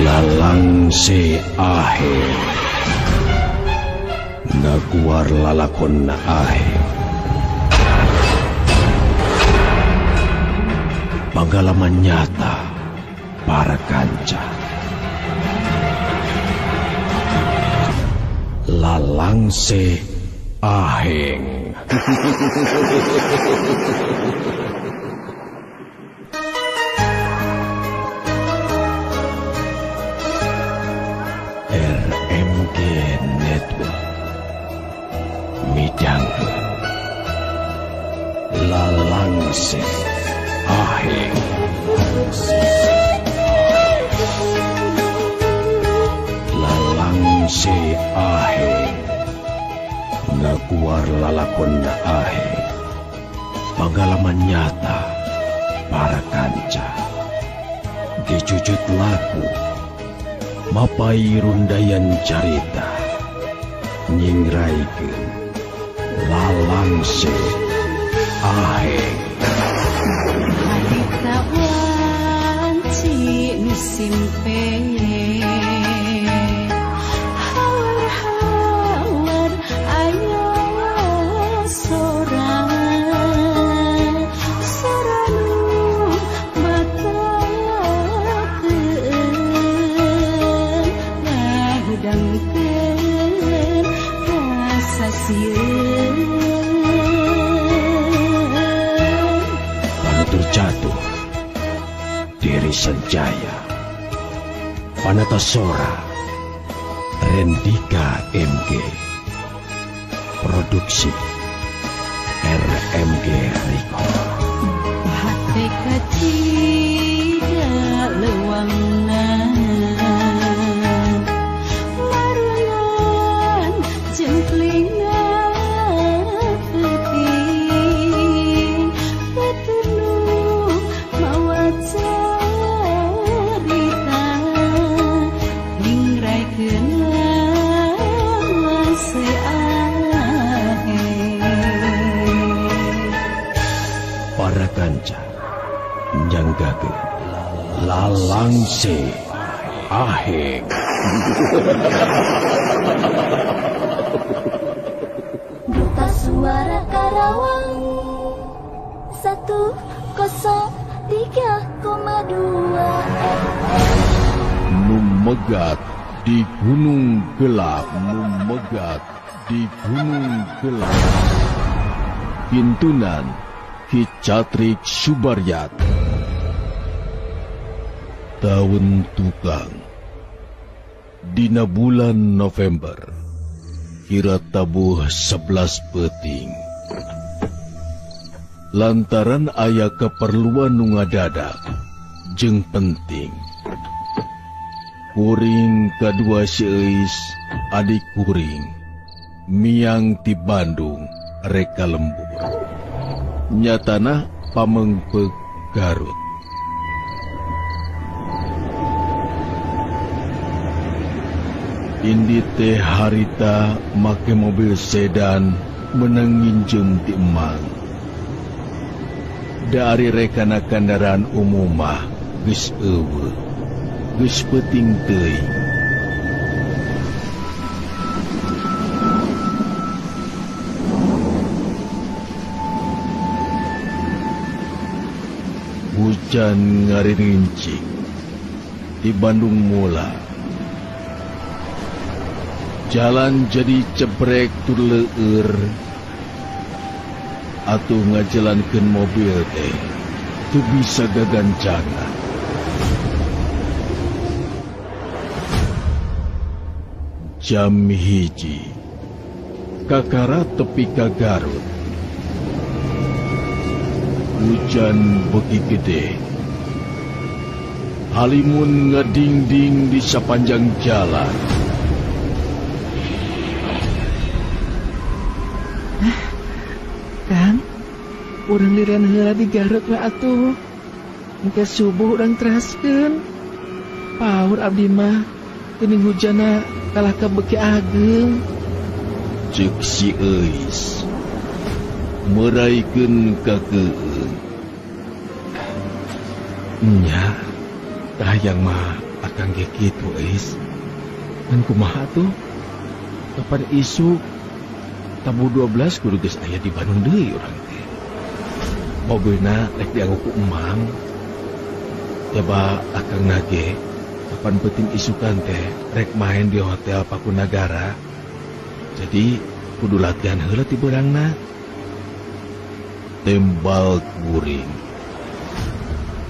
Lalangse Aheng ngaguar lalakon na aheng pengalaman nyata para kanca. Lalangse Aheng. RMG Network midangkeun Lalangse Aheng. Lalangse Aheng ngaguar lalakon na aheng pengalaman nyata para kanca dicucut laku mapai rundayan carita nyingraikeun Lalangse Aheng. Harita wanci nu simpeye hawar-hawar aya sora sora nu batakeun ngahudangkeun rasa sieun. Panutur jatuh diri Sanjaya Panatasora Rendika MG Produksi RMG Record. Hate katiga leuwangna marungan jemplinga peuting petunu mawa carita ningraikeun lalangse Aheng. Para kanca nyanggakeun Lalangse Aheng. Duta Suara Karawang 103,2 FM. Numegat di Gunung Gelap, numegat di Gunung Gelap. Pintunan Ki Catrik Subaryat. Tahun tukang dina bulan November kira tabuh 11 peuting. Lantaran aya keperluan nu ngadadak jeung penting, kuring kadua si Euis adik kuring miang ti Bandung reka lembur nyatana pamengpeuk Garut. Indi teh harita make mobil sedan menang nginjem ti emang. Dari rekana kendaraan umum mah geus eueuh, geus peuting teuing. Hujan ngarincik di Bandung mula. Jalan jadi cebrek tur leueur atuh ngajalankeun mobil teh teu bisa gagancangan. Jam 1 kakara tepi ka Garut. Hujan beuki gede. Halimun ngadingding di sepanjang jalan. Kang, urang liren heula di Garut we atuh. Engke subuh urang teraskeun. Paur abdi mah geuning hujana kalah ka beuki ageng. Ceuk si Euis meraikeun ka keueung. Nya, kahayang mah akang ge kitu Eis. Ngan kumaha tuh? Kapan isuk tabuh 12 kudu geus aya di Bandung deui urang teh. Mobilna rek dianggo ku emang. Coba akang nage kapan penting isukan teh rek main di hotel Pakunagara. Jadi kudu latihan heula ti beurangna. Tembal kuring.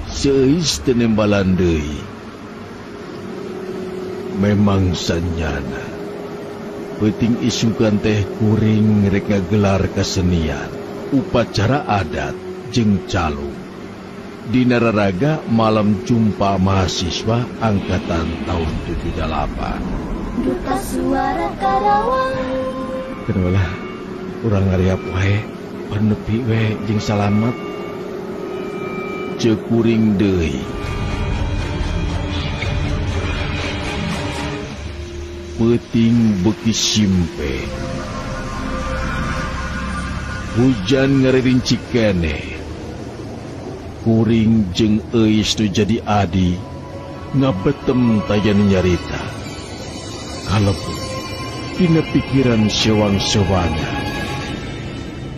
Seuis teu nembalan deui. Memang sanyana. Peuting isukan teh kuring rek ngagelar kesenian, upacara adat jeung calung. Dina raraga malam jumpa mahasiswa angkatan tahun 78. Duta Suara Karawang. Keun lah urang ngariap wae, panepi we jeung salamet. Ceuk kuring deui. Peuting beuki simpe. Hujan ngaririncik keneh. Kuring jeung Eis nu jadi adi ngabetem taya nu nyarita. Kalebu dina pikiran sewang-sewangan.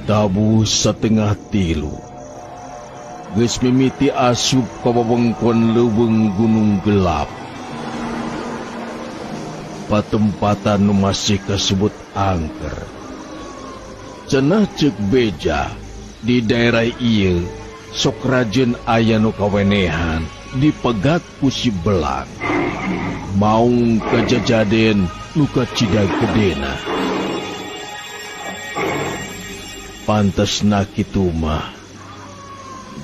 Tabuh 2:30. Geus mimiti asup ka wewengkon leuweung Gunung Gelap. Patempatan nu masih kasebut angker. Cenah ceuk beja di daerah ieu sok rajin aya nu kawenehan dipegat ku si belang. Maung kajajaden nu kacida gedena. Pantesna kitu mah.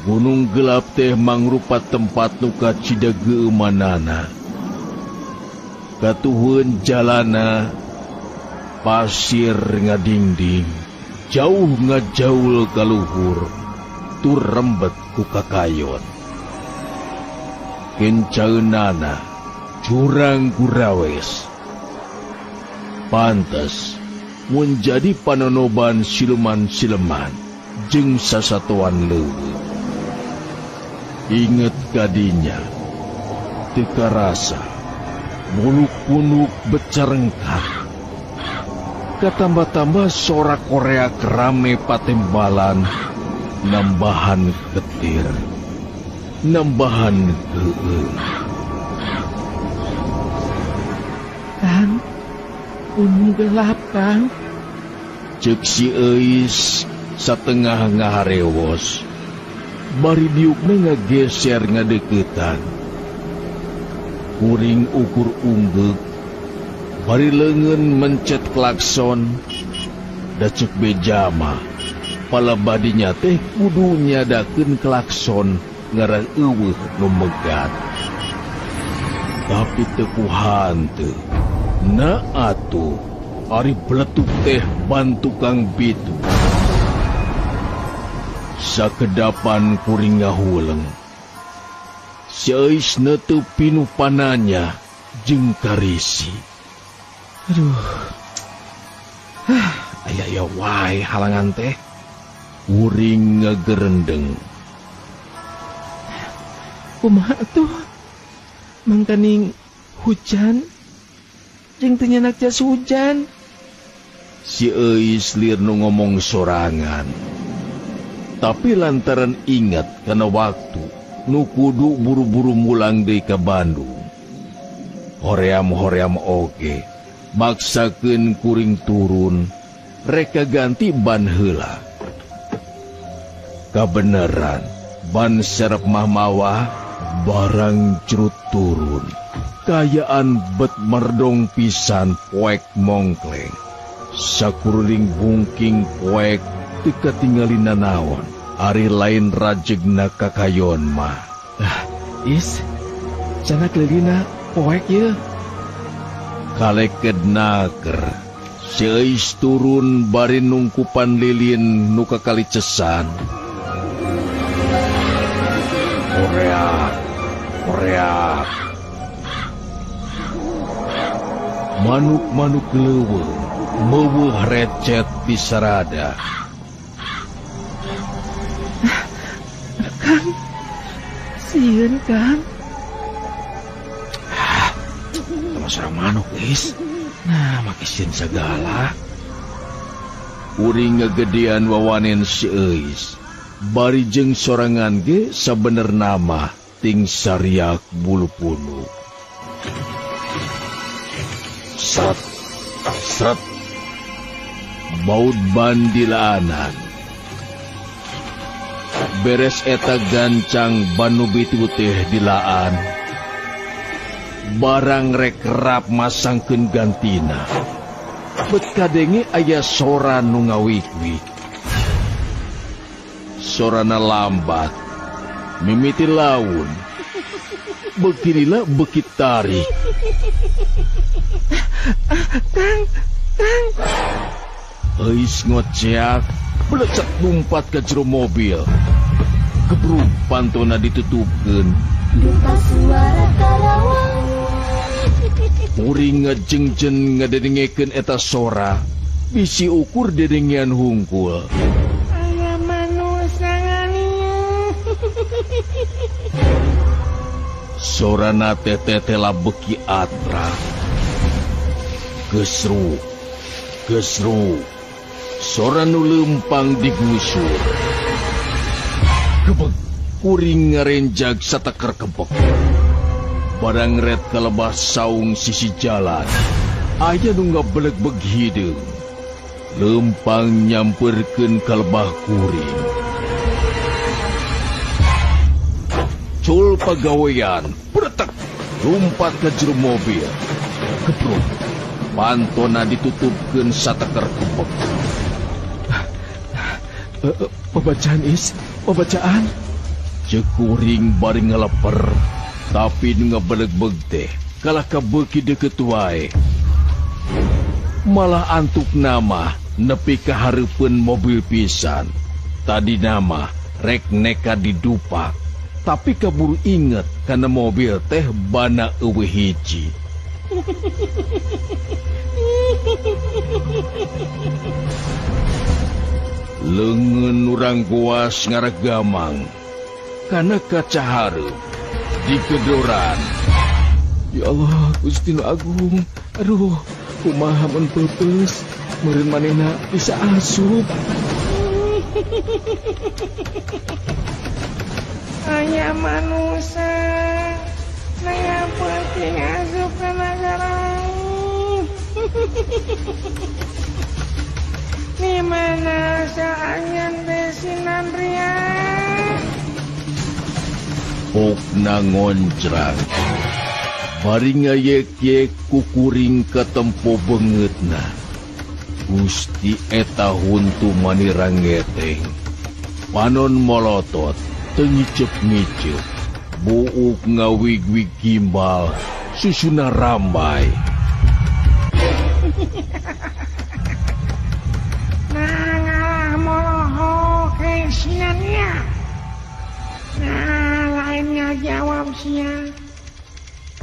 Gunung Gelap teh mangrupa tempat nu kacida geumanana. Katuhun jalana pasir ngadingding jauh ngajaul kaluhur tur rembet ku kakayon. Kencaeunana jurang gurawes. Pantes mun jadi panonoban siluman-sileman jeung sasatoan leuweung. Inget kadinya teu karasa muluk-muluk becarengkah. Katambah-tambah sorak koreak rame patembalan, nambahan ketir, nambahan keueung. Kang, Gunung Gelap, Kang. Ceuk si Eis satengah ngaharewos. Bari diukna ngageser ngadeukeutan. Kuring ukur unggeuk, bari leungeun mencet klakson. Da ceuk beja mah, palebadinya teh kudu nyadakeun klakson ngarah eueuh nu megat. Tapi teu ku hanteu. Na atuh, ari beletuk teh ban tukang bitu. Sakedapan kuring ngahuleng. Si Eis neuteub pinuh pananya jeung karisi. Aduh. Aya-aya wae halangan teh. Kuring ngagerendeng. Kumaha atuh? Mangkaning hujan jeung teu nyanak jas hujan. Si Eis lir nu ngomong sorangan. Tapi lantaran ingat kana waktu nu kudu buru-buru mulang deui ka Bandung. Hoream-hoream oge maksakeun kuring turun reka ganti ban heula. Kabeneran ban serep mah mawa barang jerut turun. Kayaan bet merdong pisan poek mongkleng. Sakuruling bungking poek teu katingali nanaon. Ari lain rajegna kakayon mah. Is, cenah kelilina poek ye. Kaleked naker. Si Eis turun bari nungkupan lilin nu kakalicesan. Koreak, koreak. Manuk-manuk leuweung meuweuh recet di sarada. Kang, si Sieun kan? Ah, sama seorang manuk, guys. Nah, make sieun sagala. Kuring ngegedean wawanen si Eis. Bari jeung sorangan ge sabenerna mah ting sariak bulu punuk. Sret, sret. Baut ban dilaanan. Beres eta gancang banu bitu teh dilaan. Barang rek rap masangkeun gantina. Bet kadenge aya sora nu ngawik-wik. Sorana lambat, mimiti laun. Beuki lila beuki tarik. Kang, Kang. Eis ngoceak, belecek lumpat ke jero mobil. Kebruk pantona ditutupkeun. Duta Suara Karawang. Kuring ngejengjen ngadengekeun eta sora, bisi ukur dedengean hungkul. Aya manusia nganieu. Sorana teh tetela beuki atra. Gesru, gesru. Sora nu leumpang digusur. Gebeg, kuring ngarenjag sateker kebek. Barang ret kalebah saung sisi jalan. Aya nu ngabeleg-beg hideung. Leumpang nyamperkeun kalebah kuring. Cul pagawean, bretek, lumpat ke jero mobil. Kebruk, pantona ditutupkeun sateker kebek. Pembacaan is, pembacaan. Ceuk kuring bari ngaleper. Tapi nu ngabeleg-beg teh kalah kabeuki deukeut wae. Malah antuk nama nepi ka hareupeun mobil pisan. Tadi nama rek neka didupak, tapi kaburu inget kana mobil teh bana eueuh hiji. Leungeun urang goas ngaragamang kana kaca hareup dikedoran. Ya Allah, Gusti nu Agung. Aduh, kumaha mun peupeus, meureun manehna bisa asup. Aya manusia nangapeuting asup ka nagara aing. Di mana saangan desinan ria? Pokna ngoncrang. Bari ngayek-yek kukuring katempo beungeutna. Gusti eta huntu manirang ngeteng. Panon molotot, teu ngiceup-ngiceup. Buuk ngawig-wig gimbal, susuna rambai. Nah, ngalah molohok kesinannya. Nah, lain ngajawab sia.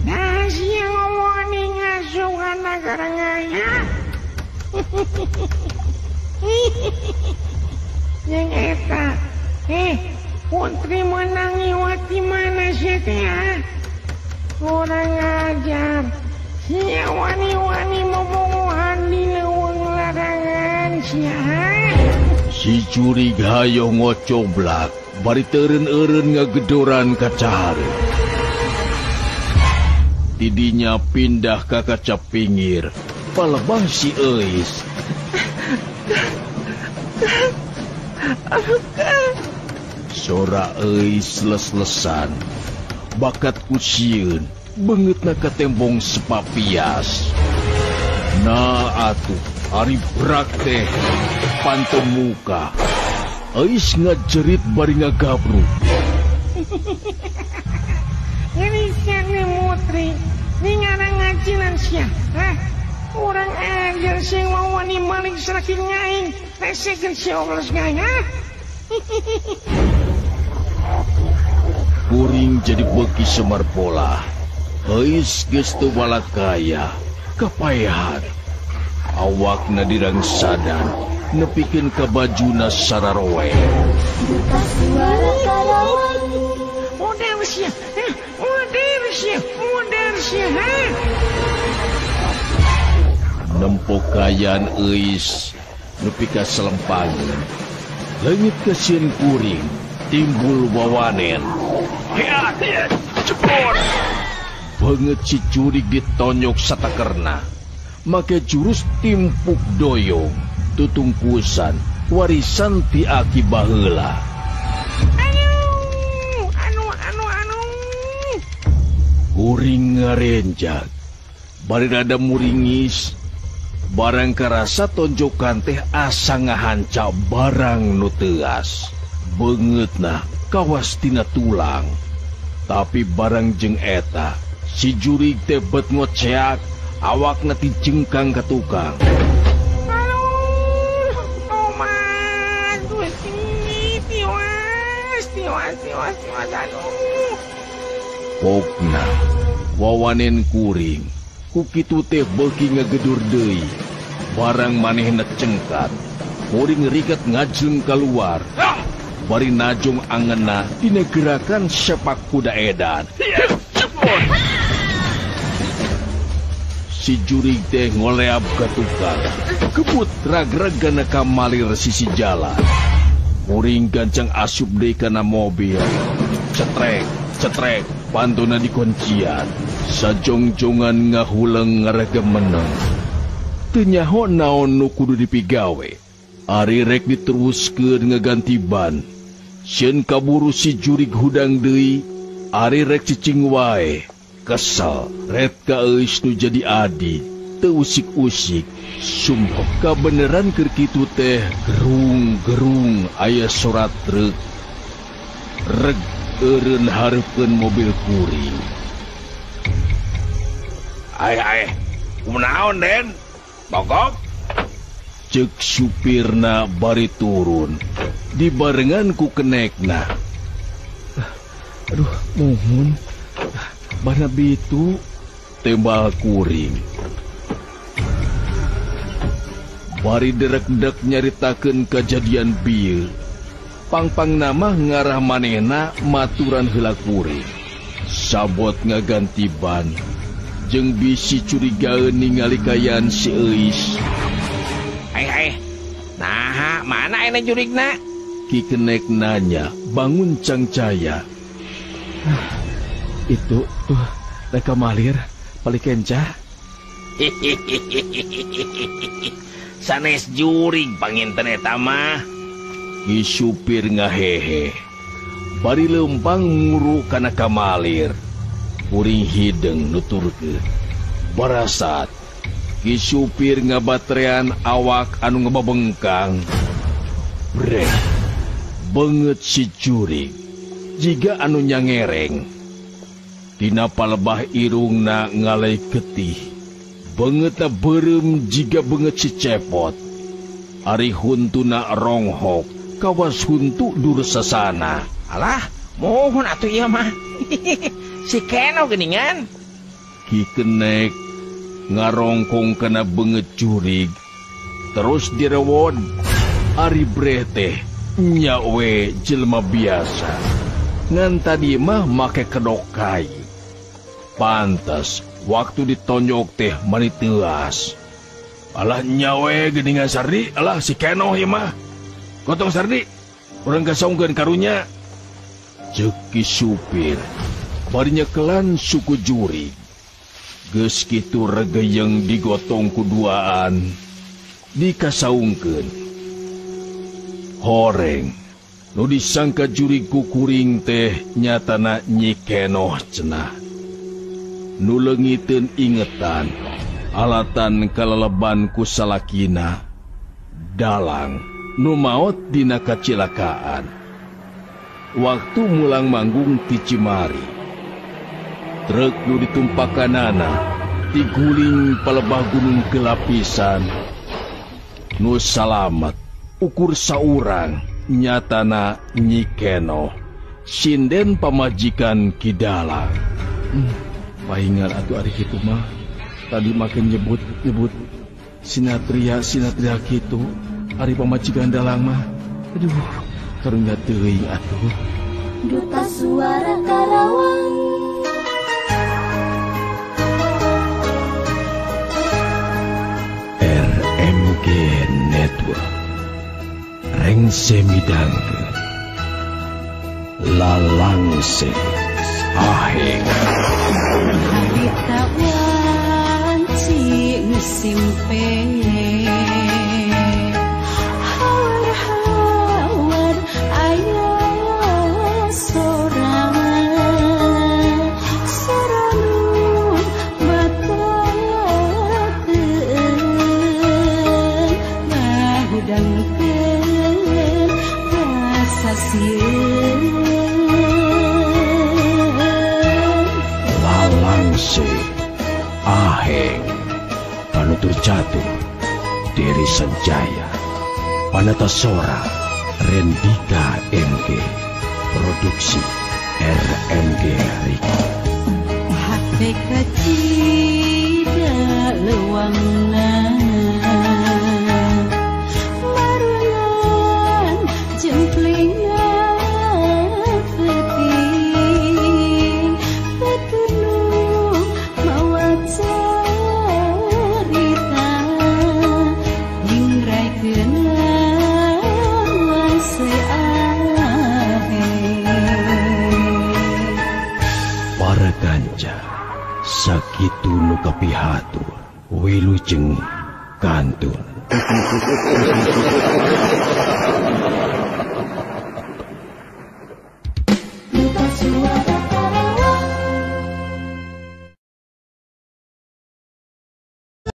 Nah, sia ngomong nih ngasuhan negara ngaya. Yang eta, putri menangi wati mana sia teh? Kurang ajar. Sia wani-wani momongohan di leuweung larangan sia. Si jurig hayo ngocoblak, bari teureun-eureun ngagedoran kaca hareup. Tidinya pindah ka kaca pinggir, palebah si Eis. Sora Eis les-lesan, bakat ku sieun, beungeutna katembong sepapias. Nah atuh, ari brak teh, panto muka. Eis ngajerit bari ngagabruk. Ini siang mutri, ini ngarang ngajinan sia. Hah? Orang ajar sing wawani maling serakin ngaing, resekeun si oblos ngaing, ha? Kuring jadi beuki semar bola. Eis geus teu walakaya, kapaehan. Awakna dirangsadan, nepikeun ka bajuna sararoe. Duta Suara Karawang. Model sia, Mundur sia, mundur sia, ha? Nempo kayan Euis nepi ka selempangeun. Leungit kesieun kuring timbul wawanen. Cepot. Beungeut si jurig ditonyok satakerna. Make jurus timpuk doyong tutungkusan warisan ti aki baheula. Anu anu anu. Kuring ngarenjag bari rada muringis. Barang karasa tonjokan teh asa ngahanca barang nu teuas. Beungeutna kawas tina tulang. Tapi barang jeung eta si jurig teh bet ngoceak, awakna dijengkang ka tukang. Aduh, oman, Gusti, tiwas, tiwas, tiwas, tiwas, aduh. Pokna wawanen kuring ku kitu teh beuki ngagedur deui. Barang manehna cengkat, kuring riket ngajleng kaluar. Bari najong angeunna dina gerakan sepak kuda edan. Si jurig teh ngoleab ka tukang, kebut rag-ragana ka malir sisi jalan. Kuring gancang asup deui kana mobil. Cetrek, cetrek, pantona dikuncian. Sajongjongan ngahuleng ngarega meneng. Teu nyaho naon nu kudu dipigawe. Ari rek diteruskeun ngaganti ban. Sieun kaburu si jurig hudang deui, ari rek cicing wae. Kesel, ret ka Euis nu jadi adi, teu usik-usik. Sumpah kabeneran keur kitu teh gerung-gerung aya surat truk. Reg eureun hareupeun mobil kuring. Ai ai, kunaon Den? Bogok? Ceuk supirna bari turun, dibarengan ku kenekna. Aduh, muhun. Bana bitu tembal kuring. Bari derek-dek nyaritakeun kajadian bieu. Pangpang nama ngarah manehna maturan heula kuring. Sabot ngaganti ban. Jeung bisi curigaeun ningali kayan si Euis. Ai ai. Naha, mana aya jurigna? Ki Kenek nanya, bangun cangcaya. Itu tuh reka malir paling kencah. Sanes jurig panginten eta mah. Ki supir ngahehe. Bari leumpang nguru kana kamalir. Kuring hideung nuturkeun. Barasat ki supir ngabatrean awak anu ngebabengkang. Breh, beungeut si jurig jiga anu nyangereng. Dina palebah irungna ngalai getih. Beungeutna beureum jiga beungeut si cepot. Ari huntuna ronghok kawas huntu dursasana. Alah, mohon atuh ieu mah. Si Keno geuningan. Ki Kenek ngarongkong kana beungeut jurig. Terus direwod. Ari breh teh nya we jelema biasa. Ngan tadi mah make kedok kayu. Pantes waktu ditonyok teh mani teuas. Alah nyawe geuningan Sardi, alah si Keno ieu mah. Gotong Sardi, urang kasaungkeun karunya. Ceuk ki supir bari nyekelan suku jurig. Geus kitu regeyeng digotong ku duaan, dikasaungkeun. Horeng nu disangka jurig ku kuring teh nyatana Nyi Kenoh cenah. Nu leungiteun ingetan alatan kaleleban ku salakina dalang nu maot dina kacilakaan. Waktu mulang manggung ti Cimari, truk nu ditumpakanana diguling palebah gunung kelapisan. Nu salamet ukur saurang nyatana Nyi Kenoh sinden pamajikan Ki Dalang. Paingan atuh ari kitu mah tadi makin nyebut-nyebut sinatria sinatria kitu ari pamajikan dalang mah. Aduh, karunya teuing atuh. Duta Suara Karawang. RMG Network Rengse midangkeun Lalangse Aheng Harita wanci musim hawar-hawar aya sora sora nu batakeun ngahudangkeun rasa sieun. Lalangse Aheng Panutur Catur Deri Sanjaya, Panata Sora Rendika MG, Produksi RMG Record. Hate kacida leuwangna marulan jemplingan peuting petunung mawa carita ningraikeun lalangse aheng. Para kanca sakitu nu kapihatur wilujeng kantun.